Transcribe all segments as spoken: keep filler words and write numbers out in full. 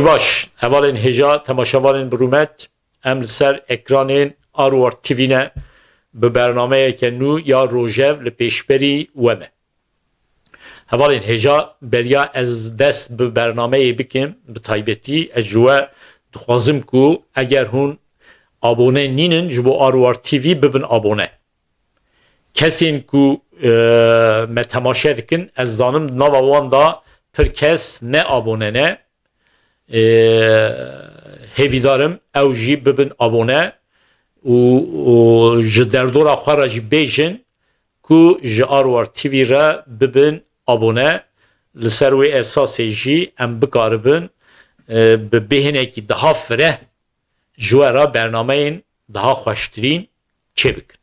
Baş, hevalên hêja, temaşevanên bi rûmet, em li ser ekranên Arwar T V ne, bi bernameyeke nû ya rojev li pêşberî we me. Hevalên hêja, beriya ez dest bi bernameyê bikim, bi taybetî ez ji we dixwazim ku eger hûn abone nînin ji bo Arwar T V, bibin abone. Kesên ku, e, me temaşe dikin, ez zanim di nava wan de pir kes ne abone ne. E, hêvîdar im ew jî bibin abone û, û ji derdora xwe re jî bêjin ku ji Arwar T V re bibin abone. Li ser wê esasê jî em bikaribin, e, bi bêhnekî daha fireh ji we re bernameyên daha xweştirîn çêbikin.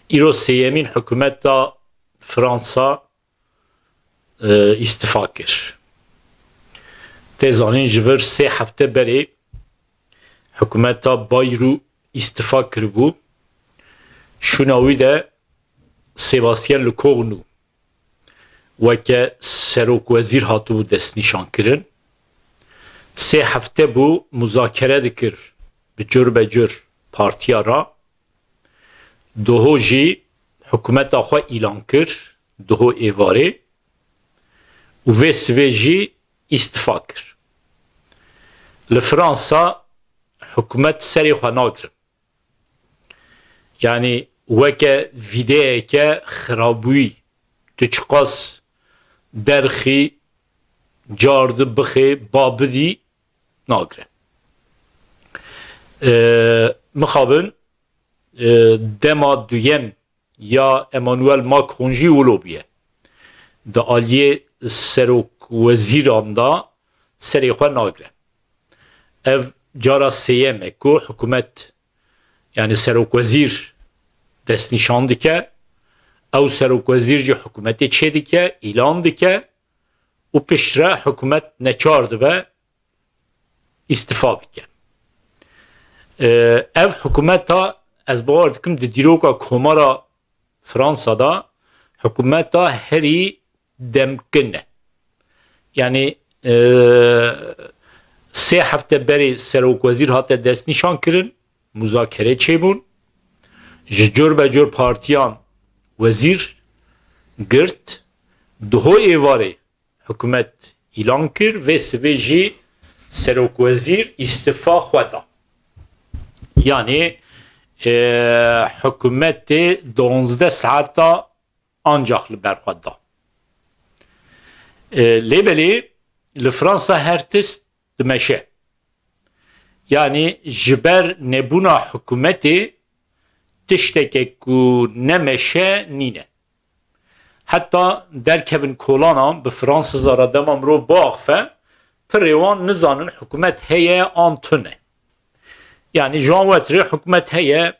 Îro sêyemîn hikûmeta Fransa, e, îstifa kir. Tê zanîn ji vir sê hefte berê hikûmeta Bayrû îstifa kiribû. Şûna wî de Sébastien Lecornu weke serokwezîr hatibû destnîşankirin. Sê hefte bû muzakere dikir bi cur be cur partiya re. Doho jî hikûmeta xwe îlan kir, doho êvarê û vê sivê jî îstifa kir. Li Fransa hikûmet serê xwe nagirin. Yanî weke vîdeyeke xirabûyî, tu çiqas derxî, cardi bixê, ba bidî, nagire. E, mixabin, e, dema duyem ya Emmanuel Macron jî wilo bûye. Di aliyê serokwezîran de serê xwe nagire. Ev cara sêyem e ku hikûmet, yanî serokwezîr destnîşan dike. Ew serokwezîr jî hikûmetê çêdike, îlan dike û piştre hikûmet neçar dibe îstifa bike. Ee, ev hikûmeta, ez bawer dikim, di dîroka Komara Fransa de hikûmeta herî demkin e. Yanî, e, sê hefte berê serokwezîr hate destnîşan kirin, muzakere çêbûn. Ji cur be cur partiyan wezîr girt. Duho êvarê hikûmet îlan kir, vê sibê jî serokwezîr îstifa xwe da. Yanî, e, hikûmetê duwazdeh saeta ancax li ber xwe da. E, lê belê li Fransa her tişt dimeşe. Yanî ji ber nebûna hikûmetê tişteke ku nemeşe nîne. Heta derkevin kolanan bi Fransiza re dema mirov biaxife, pirê wan nizanin hikûmet heye an tune. Yanî ji wan wetirê hikûmet heye,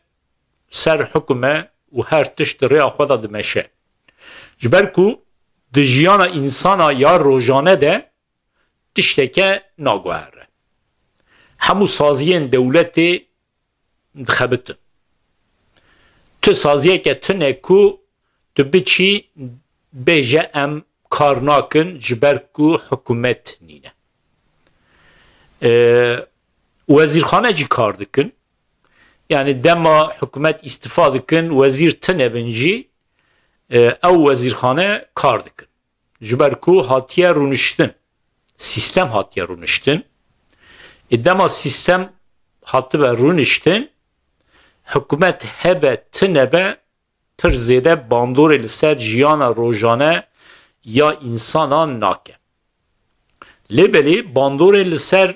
ser hikûm e û her tişt di rêya xwe de dimeşe. Ji ber ku di jiyana însana ya rojane de tişteke naguhere. Hemû saziyên dewletê dixebitin. Tu saziyeke tune ku tu biçî bêje em kar nakin ji ber ku hikûmet nîne. Ee, wezîrxane jî kar dikin. Yanî dema hikûmet îstifa dikin, wezîr tune bin jî, e, ew wezîrxane kar dikin. Ji ber ku hatiye rûniştin. Sîstem hatiye rûniştin. E, dema sîstem hatibe rûniştin, hikûmet hebe tune be, pir zêde bandorê li ser jiyana rojane ya însanan nake. Lê belê bandorê li ser,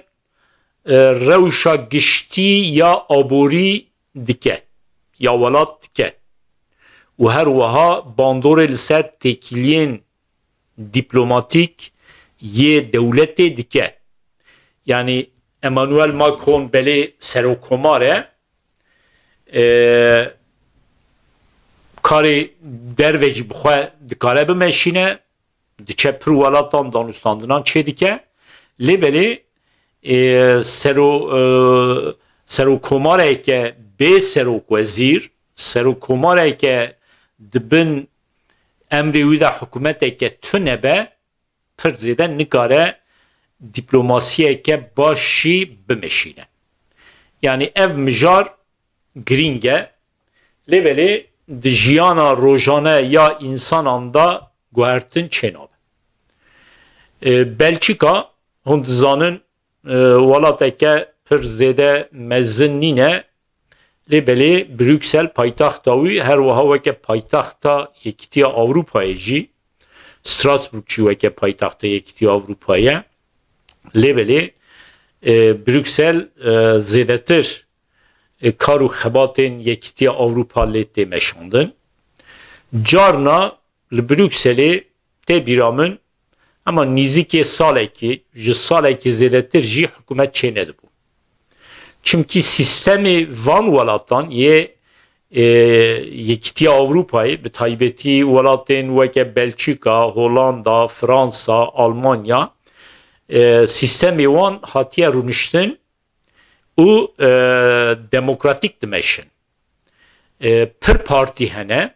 e, rewşa giştî ya aborî dike, ya welat dike. Û her wiha bandorê li ser têkiliyên dîplomatîk yê dewletê dike. Yanî Emmanuel Macron belê serokkomar e, e, karê derve jî bi xwe dikare bimeşîne, diçe pir welatan danûstandinan çêdike. Lê belê, e, sero-, e, serokkomareke bê serokwezîr, serokkomareke di bin emrê wî de hikûmeteke tune be, pir zêde nikare dîplomasiyeke baş jî bimeşîne. Yanî ev mijar girîng e, lê belê di jiyana rojane ya însanan de guhertin çênabe. E, Belçîka, hûn dizanin, e, welateke pir zêde mezin nîne, lê belê Brüksel paytexta wî, her wiha weke paytexta Yekîtiya Ewropayê jî, Strasbourg jî weke paytexta Yekîtiya Ewropayê, lê belê, e, Brüksel, e, zêdetir, e, kar û xebatên Yekîtiya Ewropa lê tê meşandin. Carna li Brükselê tê bîra min, hema nîzikê salekî, ji salekî zêdetir jî hikûmet çênedibû. Çimkî sîstemê van welatan yê, e, Yekîtiya Ewropayê, bi taybetî welatên weke Belçîka, Hollanda, Fransa, Almanya, e, sîstemê wan hatiye rûniştin û, e, demokratîk dimeşin. E, pir partî hene.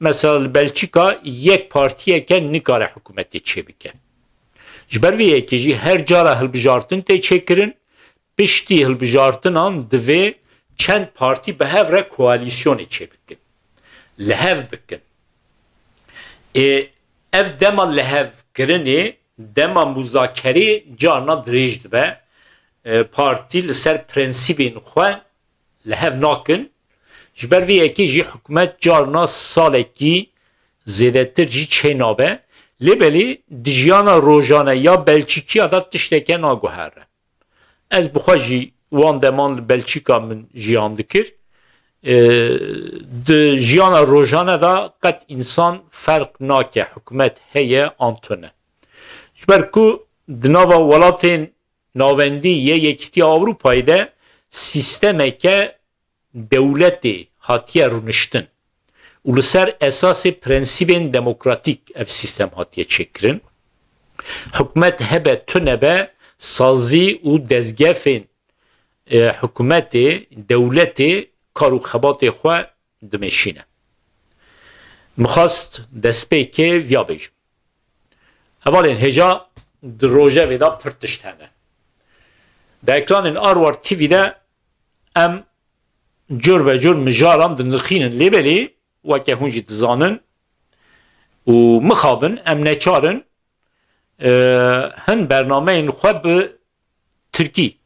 Mesela li Belçîka yek partiyeke nikare hikûmetê çêbike. Ji ber vê yekê jî her cara hilbijartin tê çêkirin, piştî hilbijartinan divê çend partî bi hev re koalîsyonê çêbikin. Li hev bikin. Ê, ev dema lihevkirinê, dema muzakerê carna dirêj dibe. E, partî li ser prensîbên xwe li hev nakin. Ji ber vê yekê jî hikûmet carna salekî zêdetir jî çênabe. Lê belê di jiyana rojane ya Belçîkiya de tişteke naguhere. Ez bi xwe jî wan deman li Belçîka min jiyan dikir. E, di jiyana rojane de qet însan ferq nake hikûmet heye an tune. Ji ber ku di nava welatên navendî yê Yekîtiya Ewropayê de sîstemeke dewletê hatiye rûniştin û li ser esasê prensîbên demokratîk ev sîstem hatiye çêkirin. Hikûmet hebe tune be, sazî û dezgefên, e, hikûmetê, dewletê kar û xebatê xwe dimeşîne. Min xwest destpêkê viya bêjim. Hevalên hêja, di rojevê de pir tişt hene. Di ekranên Arwar T V de em cur be cur mijaran dinirxînin, lê belê weke hûn jî dizanin û mixabin em neçar in, e, hin bernameyên xwe bi tirkî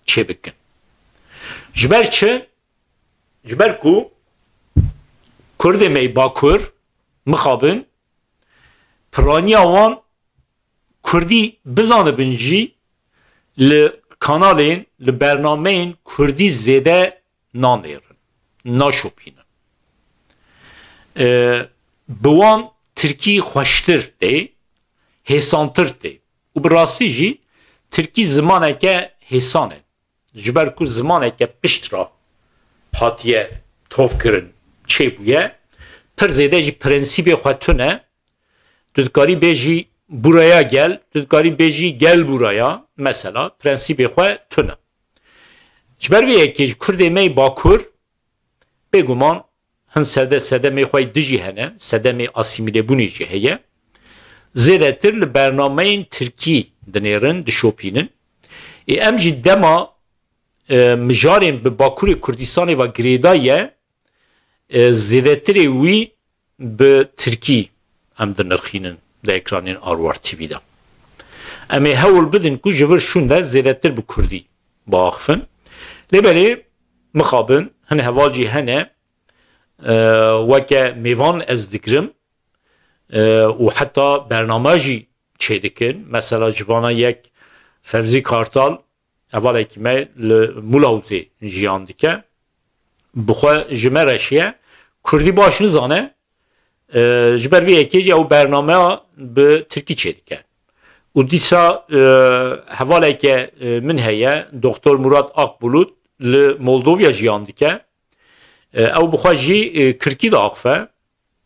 çêbikin. Ji ber çi? Ji ber ku Kurdê me yê Bakur mixabin piraniya wan kurdî bizanibin jî li kanalên, li bernameyên kurdî zêde nanêrin, naşopînin. E, bi wan tirkî xweştir tê, hêsantir tê. Û bi rastî jî tirkî zimaneke hêsan e. Ji ber ku zimaneke pişt re hatiye tovkirin, çêbûye, pir zêde jî prensîbê xwe tune. Tu dikarî bêjî buraya gel, tu dikarî bêjî gel buraya, mesela, prensîbê xwe tune. Ji ber vê yekê ji Kurdê me yê Bakur, bêguman hin sede, sedemê xwe yê dijî hene, sedemê asîmîlebûnê jî heye. Zêdetir li bernameyên tirkî dinêrin, dişopînin. Ê em jî dema, e, mijarên bi Bakurê Kurdistanê ve girêdayî ye, e, zêdetirê wî bi tirkî em dinirxînin di ekranên Arwar T V de. Em ê hewl bidin ku ji vir şûnde zêdetir bi kurdî biaxifin. Lê belê mixabin, hin heval jî hene, e, weke mêvan ez digirim, e, û heta bername jî çêdikin. Mesela ji vana yek Fevzî Kartal, hevalekî me li Mulawtê jiyan dike. Bi xwe ji me re şiye. Kurdî baş nizane. E, ji ber vê yekê jî ew bernameya bi tirkî çêdike. Û dîsa, e, hevaleke, e, min heye, Doktor Murat Akbulut li Moldovya jiyan dike. E, ew bi xwe jî, e, kirkî diaxife.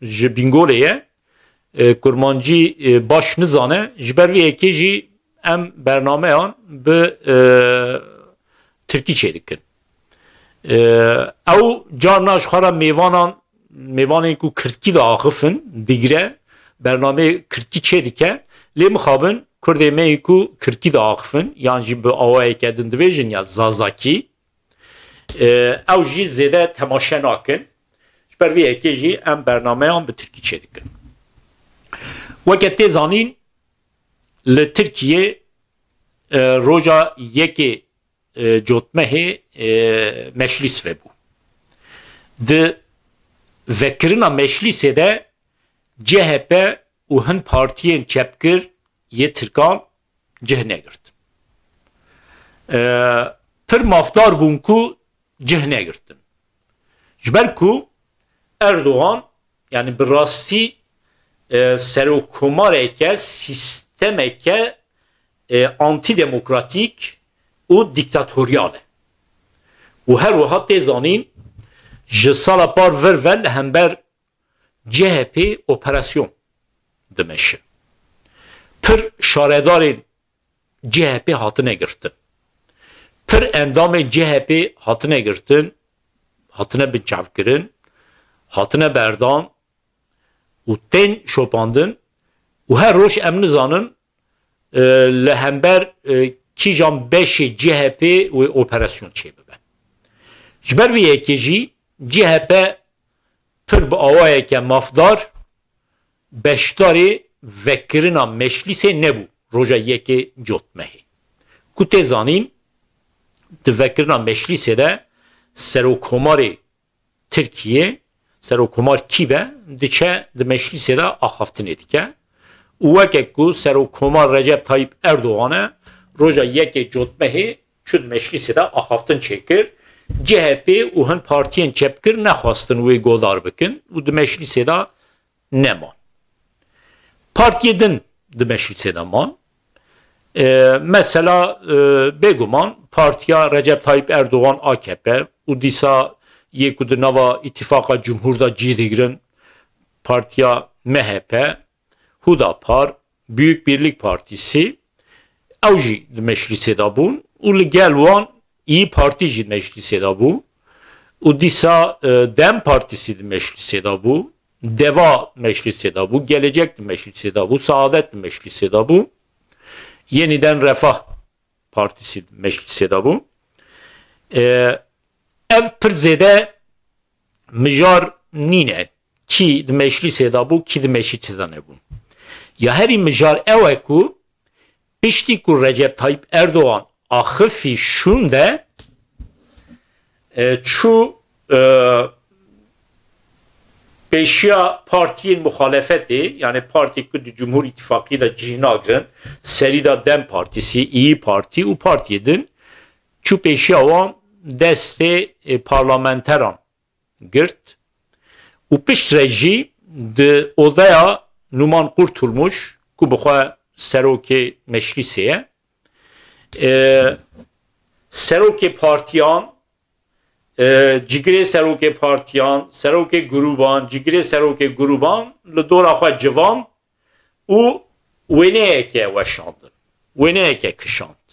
Ji Bîngolê ye. E, kurmancî, e, baş nizane. Ji ber vê yekê jî em bernameyan bi, e, tirkî çêdikin. E, ew carna ji xwe re mêvanan, mêvanên ku kirdkî diaxifin, digire, bernameyê kirdkî çêdike. Lê mixabin Kurdê me yê ku Kirkî diaxifin, yan jî bi awayeke din dibêjin ya Zazakî, e, ew jî zêde temaşe nakin. Ji ber vê yekê jî em bernameyan bi Tirkî çêdikin. Weke tê zanîn, li Tirkiyê, e, roja yekê, e, Cotmehê, e, Meclîs vebû. Di vekirina Meclîsê de C H P û hin partiyên çepgir yê Tirkan cih negirt. E, pir mafdar bûn ku cih negirtin. Ji ber ku Erdogan, yani bi rastî, e, serokkomareke, sîstemeke, e, antidemokratîk û dîktatoryal e. Û her wiha tê zanîn, ji sala par vir ve li hember C H P operasyon dimeşe. Pir şaredarên C H P hatine girtin. Pir endamên C H P hatine girtin, hatine binçavkirin, hatine berdan û tên şopandin û her roj em nizanin, e, li hember, e, kîjan beşê C H P wê operasyon çêbibe. Ji ber vê yekê jî C H P pir bi awayeke mafdar beşdarê vekirina Meclîsê nebû roja yekê Cotmehê. Ku tê zanîn, di vekirina Meclîsê de Serokkomarê Tirkiyê, Serokkomar kî be, diçe di Meclîsê de axaftinê dike. Û weke ku Serokkomar Recep Tayyip Erdogan e, roja yekê Cotmehê çû di Meclîsê de axaftin çêkir. C H P û hin partiyên çepgir nexwestin wê godar bikin û di Meclîsê de neman. Partiyê din di Meclîsê de man. E, mesela, e, bêguman partiya Recep Tayyip Erdogan A K P û dîsa yê ku di nava îtîfaqa cumhur de cî digirin, partiya M H P, Hudapar, Büyük Birlik Partisi, ew jî di Meclîsê de bûn û li gel wan İYİ Parti jî di Meclîsê de bû û dîsa, e, DEM Partisi di Meclîsê de bû, DEVA Meclîsê de bû, Gelecek di Meclîsê de bû, Saadet di Meclîsê de bû, Yeniden Refah Partisi di Meclîsê de bû. E, ev pir zêde mijar nîne, kî di Meclîsê de bû, kî di Meclîsê de nebû. Ya herî mijar ew e ku piştî ku Recep Tayyip Erdogan axifî şûn de, e, çû, e, pêşiya partiyên muxalefetê, yani partî ku di Cumhur Îtîfaqî de cî nagrin, serî de DEM Partisi, İYİ Parti û partiyê din, çû pêşiya wan destê, e, parlamenteran girt û piştre jî di odeya Numan Kurtulmuş, ku bi xwe serokê Meclîsê ye, e, serokê partiyan, e, cigirê serokê partiyan, serokê grûban, cigirê serokê grûban li dora xwe civand û wêneyeke weşandin, wêneyeke kişand.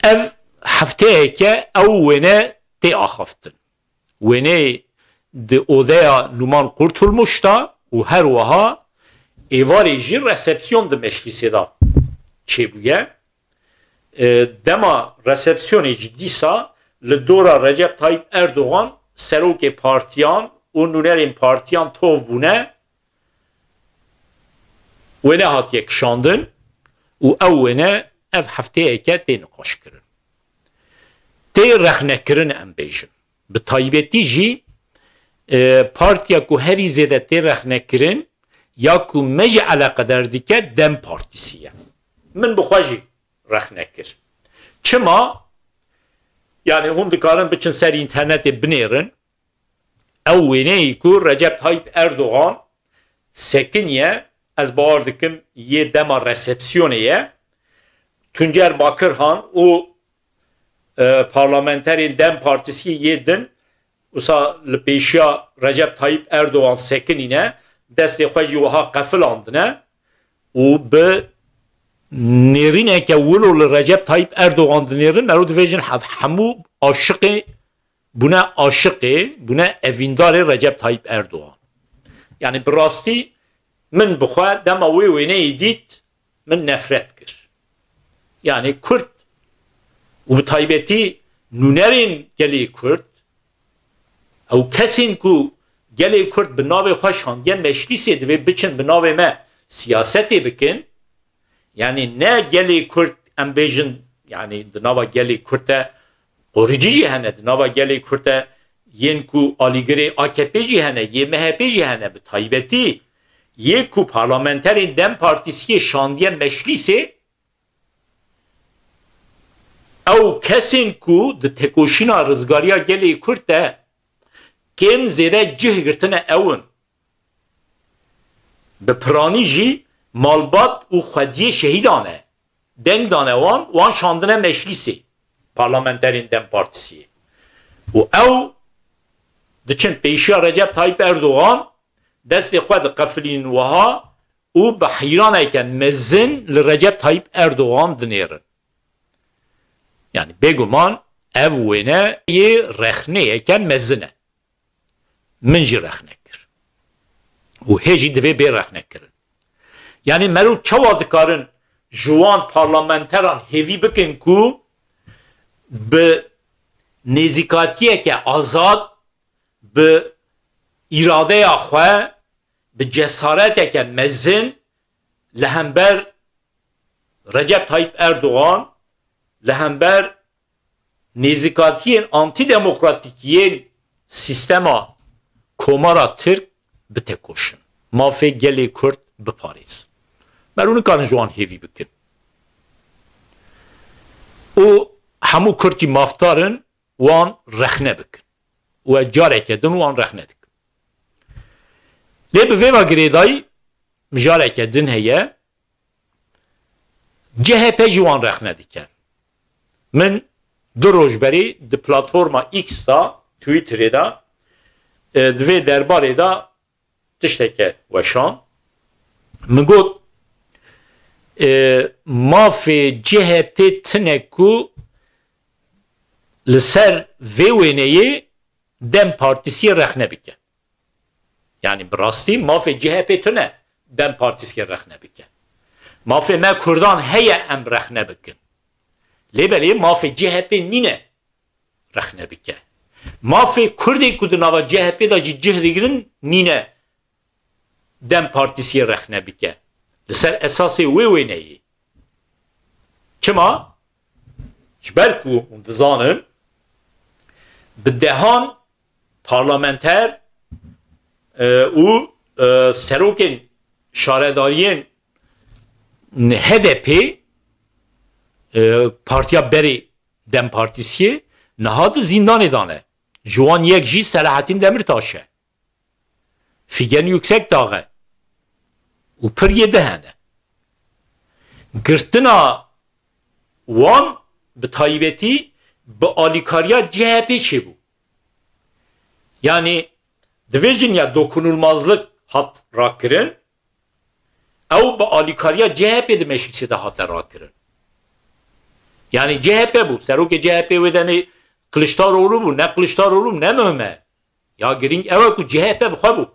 Ev hefteyeke ew wêne tê axaftin. Wêneyê di odeya Numan Kurtulmuş de û her wiha êvarê jî resepsiyon di Meclîsê de çêbûye. E, dema resepsiyonê jî dîsa li dora Recep Tayyip Erdogan serokê partiyan û nûnerên partiyan tov bûne, wêne hatiye kişandin û ew wêne ev hefteyeke tê niqaşkirin. Tê rexnekirin em bêjin. Bi taybetî jî, e, partiya ku herî zêde tê rexnekirin ya ku me jî eleqedar dike DEM Partisi ye. Min bi xwe jî rexne kir. Çima? Yani hûn dikarin biçin ser înternetê binêrin. Ew wêneyê ku Recep Tayyip Erdogan sekiniye, ez bawer dikim yê dema resepsiyonê ye. Tuncer Bakirhan û, e, parlamenterên DEM Partisi yê din wisa li pêşiya Recep Tayyip Erdogan sekinîne, destê xwe jî wiha qefilandine û bi nêrîneke wilo li Recep Tayyip Erdogan dinêrin, mero dibêjin hev-, hemû aşiqê, bûne aşiqê, bûne evîndarê Recep Tayyip Erdogan. Yani bi rastî min bi xwe dema wê wêneyê dît, min nefret kir. Yanî Kurd û bi taybetî nûnerên gelê Kurd, ew kesên ku gelê Kurd bi navê xwe şandiye meclîsê, divê biçin bi navê me siyasetê bikin. Yanî ne gelê Kurd, em bêjin, yanî di nava gelê Kurd de qoricî jî hene, di nava gelê Kurd de yên ku alîgirê A K P jî hene, yê M H P jî hene, bi taybetî yê ku parlamenterên DEM Partisiyê şandiye meclîsê, ew kesên ku di tekoşîna rizgariya gelê Kurd de kêm zêde cih girtine ew in. Bi piranî jî malbat û xwediyê şehîdan e. Deng dane wan, wan şandine meclîsê parlamenterên DEM Partisiyê. Û ew diçin pêşiya Recep Tayyip Erdogan, destê xwe diqefilînin wiha û bi heyraneke mezin li Recep Tayyip Erdogan dinêrin. Yanî bêguman ev wêne yê rexneyeke mezin e. Min jî rexne kir. Û hê jî divê bê rexnekirin. Yanî meriv çawa dikarin ji wan parlamenteran hêvî bikin ku bi nêzîkatiyeke azad, bi îradeya xwe, bi cesareteke mezin li hember Recep Tayyip Erdogan, li hember nêzîkatiyên antîdemokratîk yên sîstema komara Tirk bitekoşin. Mafê gelê Kurd biparêzin. Meriv nikarin ji wan hêvî bikin. Û hemû Kurd jî mafdar in wan rexne bikin. Û ez careke din wan rexne dikim. Lê bi vê ve girêdayî mijareke din heye. C H P jî wan rexne dike. Min du roj berê di platforma X de, Twitterê de, e, di vê derbarê de tişteke weşan. Min got, e, mafê C H P tune ku li ser vê wêneyê DEM Partisiyê rexne bike. Yanî bi rastî mafê C H P tune DEM Partisiyê rexne bike. Mafê me Kurdan heye em rexne bikin. Lê belê mafê C H P nîne rexne bike. Mafê Kurdê ku di nava C H P de jî cih digirin nîne DEM Partisiyê rexne bike. Li ser esasê wê wêneyê. Çima? Ji ber ku hûn dizanin, bi dehan parlamenter, e, û, e, serokên şaredariyên H D P, e, partiya berê DEM Partisiyê, niha di zîndanê de ne. Ji wan yek jî Selahattin Demirtaş e. Figen Yüksekdağ e. Û pir yê di hene. Girtina wan bi taybetî bi alîkariya C H P çêbû. Yanî divê jin ya dokunulmazlık hat rakirin, ew bi alîkariya C H P di meclisê de hate rakirin. Yanî C H P bû, serokê C H P wê demê Kiliçdaroglu bû, ne Kiliçdaroglu bû, ne muhim e. Ya girîng ew e ku C H P bi xwe bû.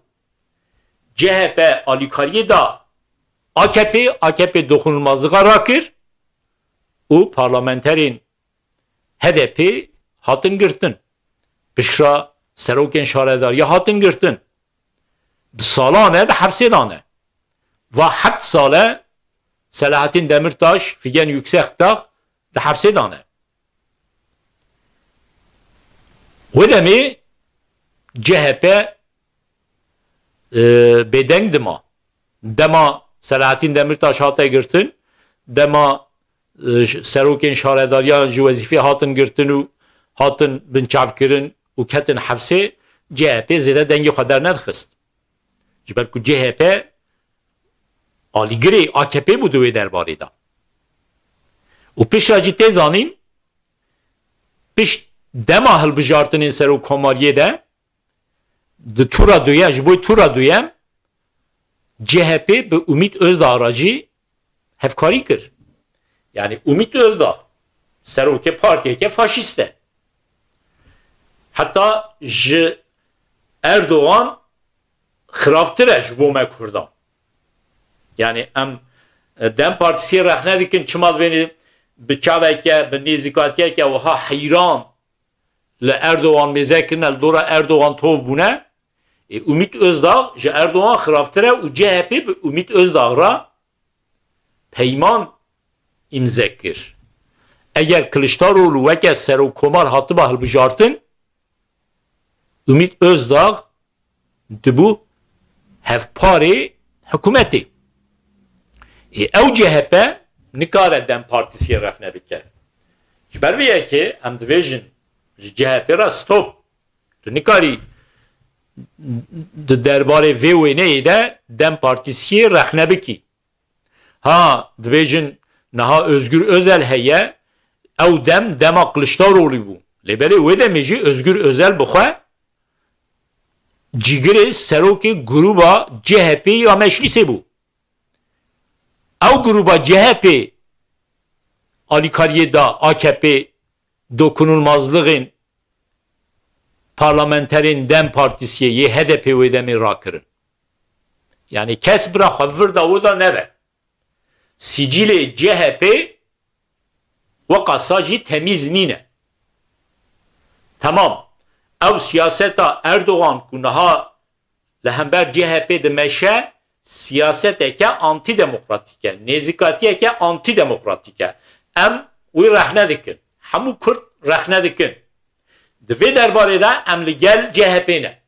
C H P alîkariyê da A K P, A K P dokunulmazlığa rakir û parlamenterên H D P hatin girtin. Piştre serokên şaredariya hatin girtin. Bi salan e di hefsê de ne. Va heft sal e Selahattin Demirtaş, Figen Yüksekdağ di hefsê de ne. Wê demê C H P, e, bêdeng dima. Dema Selahattin Demirtaş hate girtin, dema, e, ş-, serokên şaredariya ji wezîfê hatin girtin û hatin binçavkirin û ketin hefsê, C H P zêde dengê xwe dernedixist. Ji ber ku C H P alîgirê A K P bû di wê derbarê de. Û piştre jî tê zanîn, pişt dema hilbijartinên serokkomariyê de, di tûra duyem, ji bo tûra duyem, C H P bi Ümit Özdağ re jî hevkarî kir. Yanî Ümit Özdağ, serokê partiyeke faşîst e. Heta ji Erdogan xirabtir e ji bo me Kurdan. Yanî em E, DEM Partisiyê rexne dikin, çima divênê bi çaveke, bi nêzîkatiyeke wiha heyran li Erdogan mêze kirine, li dora Erdogan tov bûne. Ê, Ümit Özdağ ji Erdogan xiraftir e û C H P bi Ümit Özdağ re peyman îmze kir. Eger Kiliçdaroglu weke serokkomar hatiba hilbijartin, Ümit Özdağ dibû hevparê hikûmetê. Ê, ew C H P nikare DEM Partisiyê rexne bike. Ji ber vê yekê em dibêjin ji C H P re stop. Tu nikarî di derbarê vê wêneyê de DEM Partisiyê rexne bikî. Ha, dibêjin niha Özgür Özel heye, ew dem, dema Kiliçdaroglu bû. Lê belê wê demê jî Özgür Özel bi xwe cîgirê serokê grûba C H P ya Meclîsê bû. Ew grûba C H P alîkariyê da A K P dokunulmazlığên parlamenterên DEM Partisiyê yê H D P wê demê rakirin. Yani kes bira xwe vir da wê da nebe. Sicilê C H P weka sa jî temîz nîne. Temam. Ew siyaseta Erdogan ku niha li hember C H P dimeşe, siyaseteke antidemokratîk e, nêzîkatiyeke antidemokratîk e. Em wî rexne dikin. Hemû Kurd rexne dikin. Di vê derbarê de em li gel C H P ne.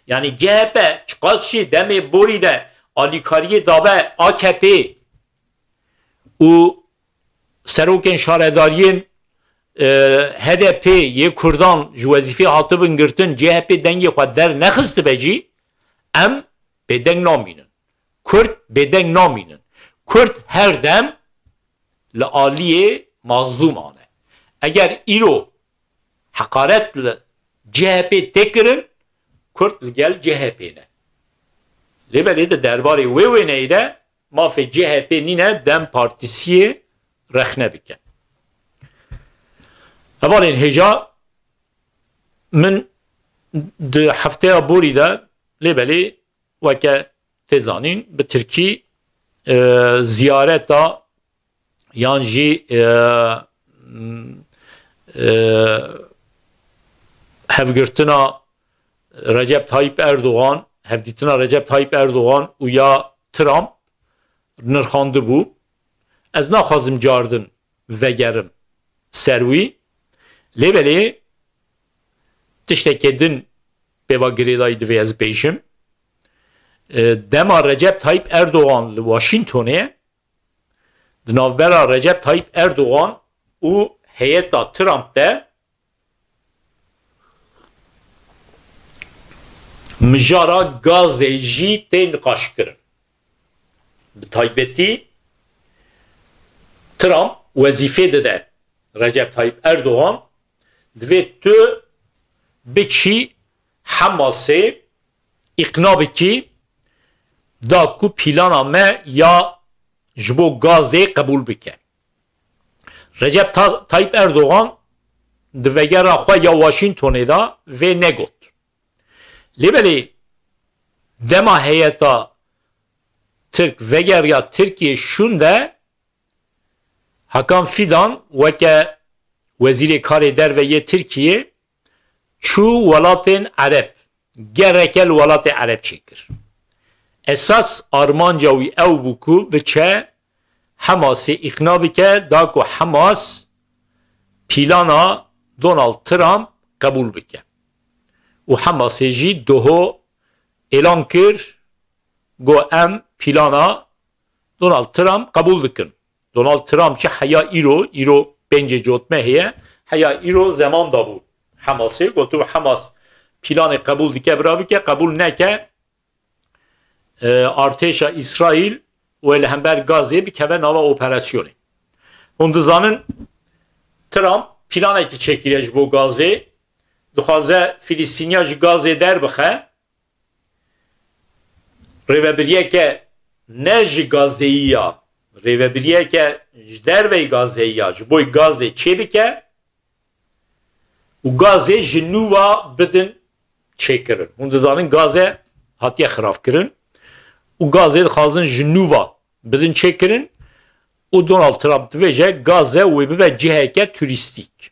Yani C H P çiqas jî demê borî de alîkariyê dabe A K P û serokên şaredariyên, e, H D P yê Kurdan ji wezîfê hatibin girtin, C H P dengê xwe dernexistibe jî, em bêdeng namînin. Kurd bêdeng namînin. Kurd her dem li aliyê mazlûman e. Eger îro heqaret li C H P tê kirin, Kurd li gel C H P ne. Lê belê di derbarê wê wêneyê de mafê C H P nîne DEM Partisiyê rexne bike. Hevalên hêja, min di hefteya borî de, lê belê weke tê zanîn, bi tirkî, e, ziyareta yan jî, e, m, e, hevgirtina Recep Tayyip Erdogan, hevdîtina Recep Tayyip Erdogan û ya Trump nirxandibû. Ez naxwazim cardin vegerim ser wî. Lê belê tiştekê din pêva girêdayî divê ez bêjim. E, dema Recep Tayyip Erdogan li Washingtonê, di navbera Recep Tayyip Erdogan û heyeta Trump de mijara gazê jî tê niqaşkirin. Bi taybetî Trump wezîfê dide Recep Tayyip Erdogan, divê tu biçî Hemasê îqna bikî da ku pîlana me ya ji bo gazê qebûl bike. Recep Ta-, Tayyip Erdogan di vegera xwe ya Washingtonê de vê negot. Lê belê dema heyeta Tirk vegeriya Tirkiyê şûnde, Hakan Fidan weke Wezîrê Karê Derve yê Tirkiyê çû welatên Ereb, gereke li welatê Ereb çêkir. Esas armanca wî ew bû ku biçe Hemasê îqna bike da ku Hemas pîlana Donald Trump qebûl bike. Û Hemasê jî doho êlan kir, got, em pîlana Donald Trump qebûl dikin. Donald Trump jî heya îro, îro pêncê cotme heye, heya îro zeman dabû Hemasê, gotibû Hemas pîlanê qebûl dike, bira bike, qebûl neke, e, artêşa Îsraîl wê li hember Gazê bikeve nava operasyonê. Hûn dizanin Trump planekî çêkiriye ji bo Gazê, dixwaze Filistîniya ji Gazê derbixe, rêvebiriyeke ne ji Gazeyî ya, rêvebiriyeke ji derveyî Gazeyî ya, ji bo Gazê çêbike û Gazê ji nû ve bidin çêkirin. Hûn dizanin Gaze hatiye xirabkirin û Gazê dixwazin ji nû ve bidin çêkirin û Donald Trump dibêje Gaze wê bibe ciheke turîstîk.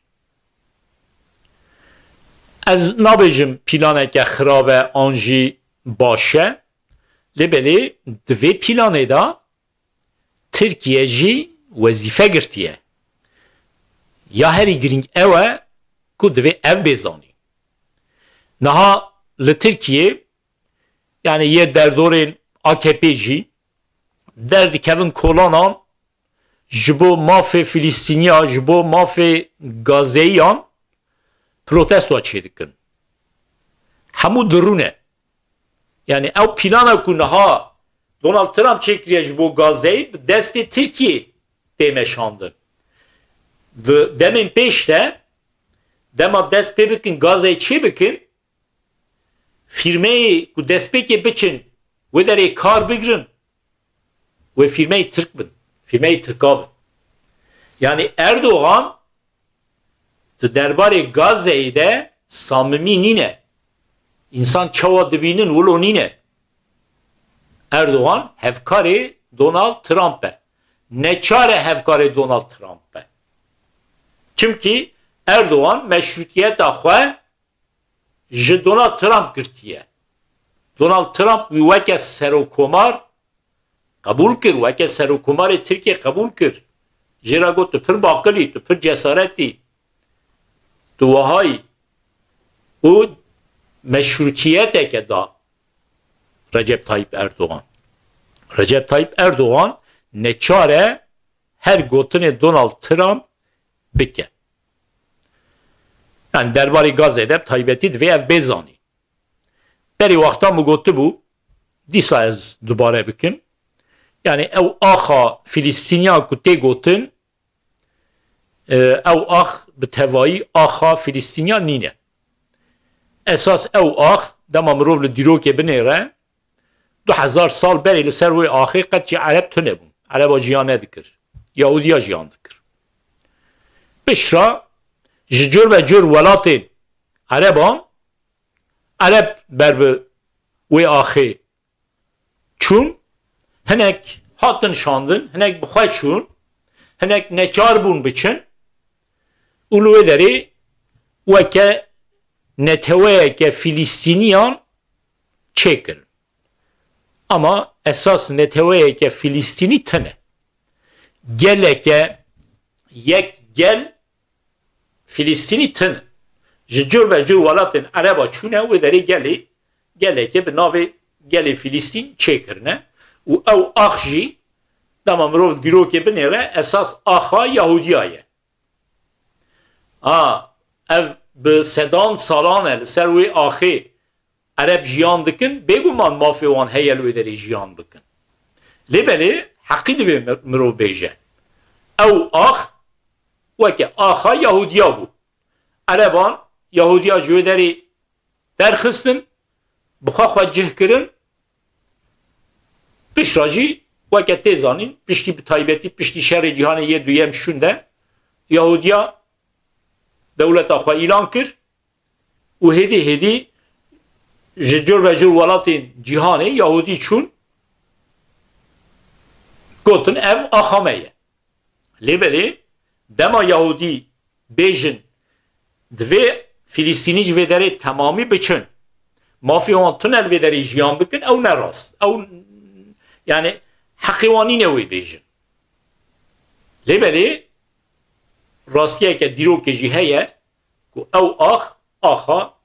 Ez nabêjim planeke xirab e an jî baş e, lê belê di vê planê de Tirkiye jî wezîfe girtiye. Ya herî girîng ew e ku divê ev bê zanîn. Niha li Tirkiye, yani yê derdorên A K P jî derdikevin kolanan, ji bo mafê Filistîniya, ji bo mafê Gazeyiyan protestoya çêdikin. Hemû dirûne. Yani ew plana ku niha Donald Trump çêkiriye ji bo Gazeyê bi destê Tirkiyê tê meşandin. Di demên pêş de dema dest pê bikin Gazeyê çê bikin, fîrmeyê ku destpêkê biçin wê derê kar bigrin, wê fîrmeyê Tirk bin, fîrmeyê Tirka bin. Yani Erdogan di derbarê Gazeyê de samimî nîne. Însan çawa dibînin wilo nîne. Erdogan hevkarê Donald Trump e. Neçar e hevkarê Donald Trump be. Çimkî Erdogan meşrûtiyeta xwe ji Donald Trump girtiye. Donald Trump wî weke serokomar qebûl kir, weke serokomarê Tirkiyê qebûl kir. Jê re got, tu pir baqil î, tu pir cesaret î, tu wahayî. Û meşrûtiyeteke da Recep Tayyip Erdogan. Recep Tayyip Erdogan neçar e her gotinê Donald Trump bike. Yani derbarê Gazê de bi taybetî divê ev bê zanî. Berî wexta min gotibû, dîsa ez dubare bikim. Yani ew axa Filistîniya ku tê gotin, e, ew ax bi tevayî axa Filistîniya nîne. Esas ew ax, dema mirov li dîrokê binêre, du hezar sal berê li ser wê axê qet jî Ereb tune bûn. Ereba jiyan nedikir. Yahudiya jiyan dikir. Piştre ji cur ve cur welatên Ereban, Ereb ber bi wê axê çûn, hinek hatin şandin, hinek bi xwe çûn, hinek neçar bûn biçin û li wê derê weke neteweyeke Filistîniyan çêkirin. Ama esas neteweyeke Filistînî tune. Geleke yek gel Filistînî tune. Ji cur ve cur welatên Ereba çûne wê derê gelê, geleke bi navê gelê Filistîn çêkirine û ew ax jî dema mirov dîrokê binêre esas axa Yahudiya ye. Ha, ev bi sedan salan e li ser wê axê Ereb jiyan dikin, bêguman mafê wan heye li wê derê jiyan bikin. Lê belê heqî divê mir-, mirov bêje. Ew ax weke axa Yahudiya bû. Ereban Yahudiya ji wê derê derxistin, bi xwe xwe cih kirin, piştre jî weke tê zanîn, piştî bi taybetî piştî şerê cîhanê yê duyem şûn de Yahudiya dewleta xwe îlan kir û hêdî hêdî ji cur ve cur welatên cîhanê Yahudî çûn, gotin ev axa me ye. Lê belê dema Yahudî bêjin divê Filistînî ji vê derê temamî biçin, mafê wan tune li vê derê jiyan bikin, ew ne rast. Ew, yani heqê wan nîne wê bêjin. Lê belê rastiyeke dîrokê jî heye ku ew ax, axa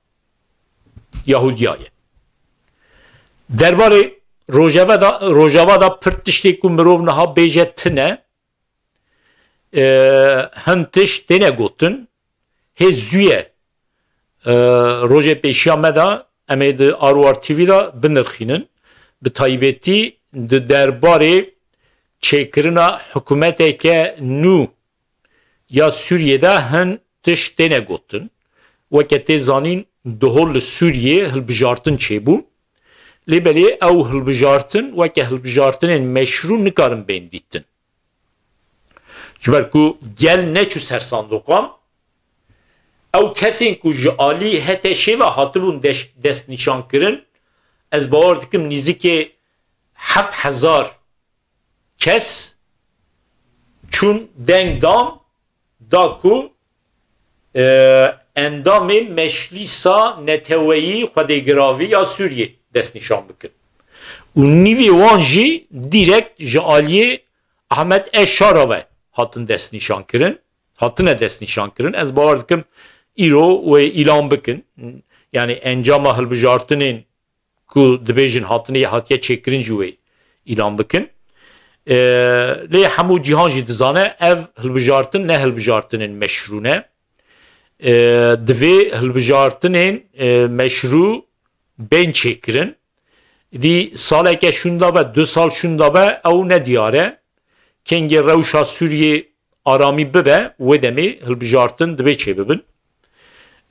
Yahudiya ye. Derbarê Rojava da, Rojava da pir tiştê ku mirov niha bêje tune, e, hin tişt têne gotin. Hê zû ye, e, rojê pêşiya me de em ê di R O R T V de binirxînin. Bi taybetî di derbarê çêkirina hikûmeteke nû ya Sûriyê de hin tişt têne gotin. Weke tê zanîn, duhol li Sûriyê hilbijartin çêbû. Lê belê ew hilbijartin weke hilbijartinên meşrû nikarin bên dîtin. Ji ber ku gel neçû ser sandoqan, ew kesên ku ji alî H T Ş'ê ve hatibûn deş-, destnîşankirin, ez bawer dikim nîzikê heft hezar kes çûn deng dan da ku, e, endamê Meclîsa Neteweyî Xwedêgiravî ya Sûriyê destnîşan bikin. Û nîvê wan jî dîrekt ji aliyê Ahmet Eşara ve hatin destnîşan kirin, hatine destnîşan kirin. Ez bawer dikim îro wê îlan bikin. Yani encama hilbijartinên ku dibêjin hatine, hatiye çêkirin jî wê îlan bikin. E, lê hemû cîhan jî dizane ev hilbijartin ne hilbijartinên meşrû ne. E, divê hilbijartinên, e, meşrû bên çêkirin. Dî saleke şûnda be, du sal şûnda be, ew nediyar e. Kengê rewşa Sûriyê aramî bibe, wê demê hilbijartin divê çêbibin.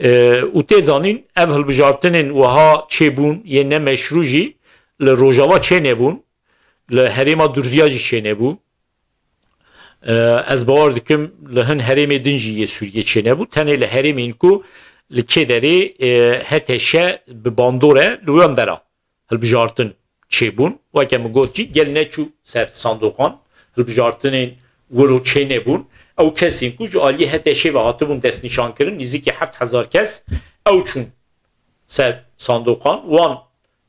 E, û tê zanîn, ev hilbijartinên wiha çêbûn, yên ne meşrû jî li Rojava çênebûn, li herêma Durziya jî çênebû. E, ez bawer dikim, li hin herêmê din jî yê Sûriyê çênebû. Tenê li herêmên ku li kê derê, e, H T Ş bi bandor e, li wan dera hilbijartin çêbûn. Weke min got jî, gel neçû ser sandoqan, hilbijartinên wiro çênebûn. Ew kesên ku ji aliyê H T Ş ve hatibûn destnîşankirin, nîzîkî heft hezar kes, ew çûn ser sandoqan, wan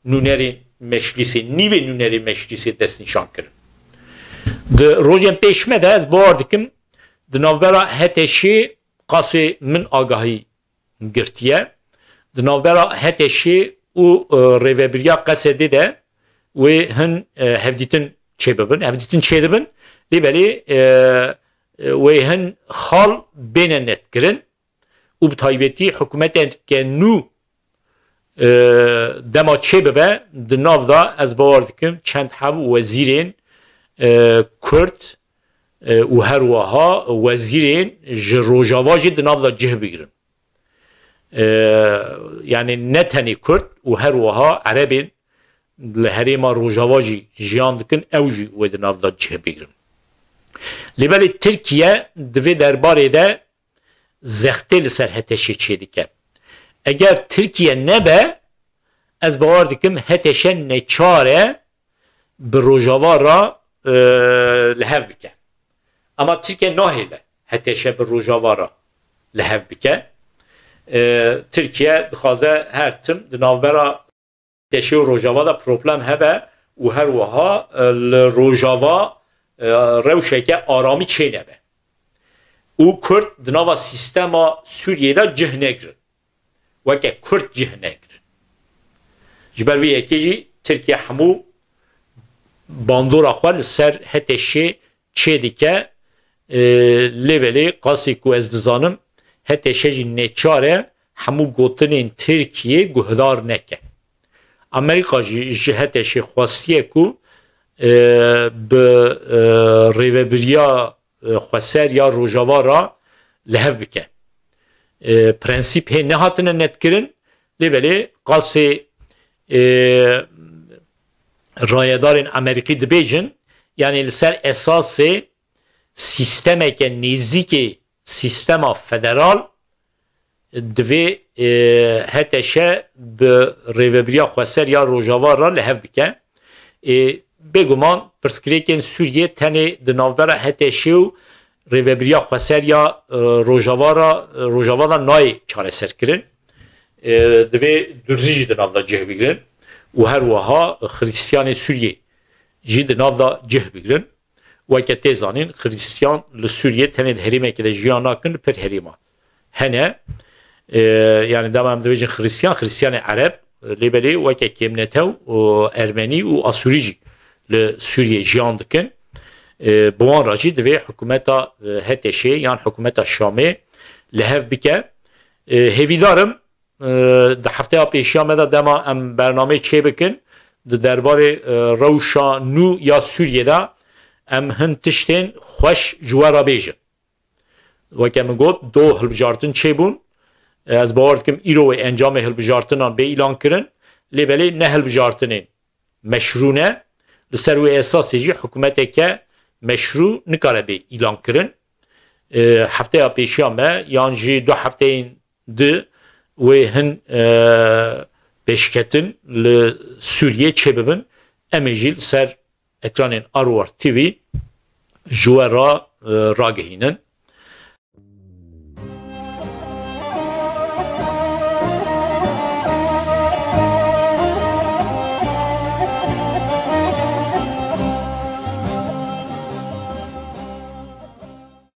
nûnerên Meclîsê, nîvê nûnerê Meclîsê destnîşan kirin. Di rojên pêş me de ez bawer dikim, di navbera H T Şê qasê min agahî girtiye. Di navbera H T Şê û, e, rêvebiriya Qesedê de wê hin, e, hevdîtin çêbibin, hevdîtin çêdibin, lê belê, e, e, wê hin xal bêne netkirin û bi taybetî hikûmeteke nû, e, dema çêbibe, di nav de ez bawer dikim çend heb wezîrên, e, Kurd, e, û her wiha wezîrên ji Rojava jî di nav de cih bigrin. E, yani ne tenê Kurd û her wiha Erebên li herêma Rojava jî jiyan dikin, ew jî wê di nav de cih bigrin. Lê belê Tirkiye di vê derbarê de zextê li ser H T Şê çêdike. Eger Tirkiye nebe, ez bawer dikim H T Ş neçar e bi Rojava re, e, li hev bike. Ama Tirkiye nahêle H T Ş bi Rojava re li hev bike. E, Tirkiye dixwaze her tim di navbera Teşê û Rojava de problem hebe û her wiha, e, li Rojava, e, rewşeke aramî çênebe. Û Kurd di nava sîstema Sûriyê de cih negirin. Weke Kurd cih negirin. Ji ber vê yekê jî Tirkiye hemû bandora xwe li ser H T Şê çêdike, e, lê belê qasî ku ez dizanim, H T Ş jî neçar e hemû gotinên Tirkiyê guhdar neke. Amerîka jî ji H T Şê xwestiye ku, e, bi, e, rêvebiriya, e, xweser ya Rojava re li hev bike. E, prensîp hê nehatine netkirin, lê belê qasê, e, rayedarên Amerîkî dibêjin, yani li ser esasê sîstemeke nêzîkê sîstema federal divê, e, H T Ş bi rêvebiriya xweser ya Rojava re li hev bike. E, bêguman pirsgirêkên Sûriyê tenê di navbera H T Ş û rêvebiriya xweser ya, e, Rojava re, Rojava de nayê çareserkirin. E, divê Durzî jî di nav de cih bigrin û her wiha Xristiyanê Sûriyê jî di nav de cih bigrin. Weke tê zanîn, Xristiyan li Sûriyê tenê di herêmekê de jiyan nakin, li pir herêma hene. E, yani dema em dibêjin Xristiyan, Xristiyanê Ereb, lê belê weke kêmnetew û Ermenî û Asûrî jî li Sûriyê jiyan dikin. E, bi wan re jî divê hikûmeta, e, H T Şê yan hikûmeta Şamê li hev bike. E, hêvîdar im, e, di hefteya pêşiya me de dema em bernameyê çê bikin, di derbarê, e, rewşa nû ya Sûriyê de em hin tiştên xweş ji we re bêjin. Weke min got, do hilbijartin çêbûn. E, ez bawer dikim îro wê encamê hilbijartinan bê îlan kirin. Lê belê ne hilbijartinên meşrû ne. Li ser wê esasê jî hikûmeteke meşrû nikare bê îlan kirin. E, hefteya pêşiya me yan jî du hefteyên di wê hin, e, pêşketin li Sûriyê çêbibin. Em ê jî li ser ekranên Arwar T V ji we re, e, ragihînin.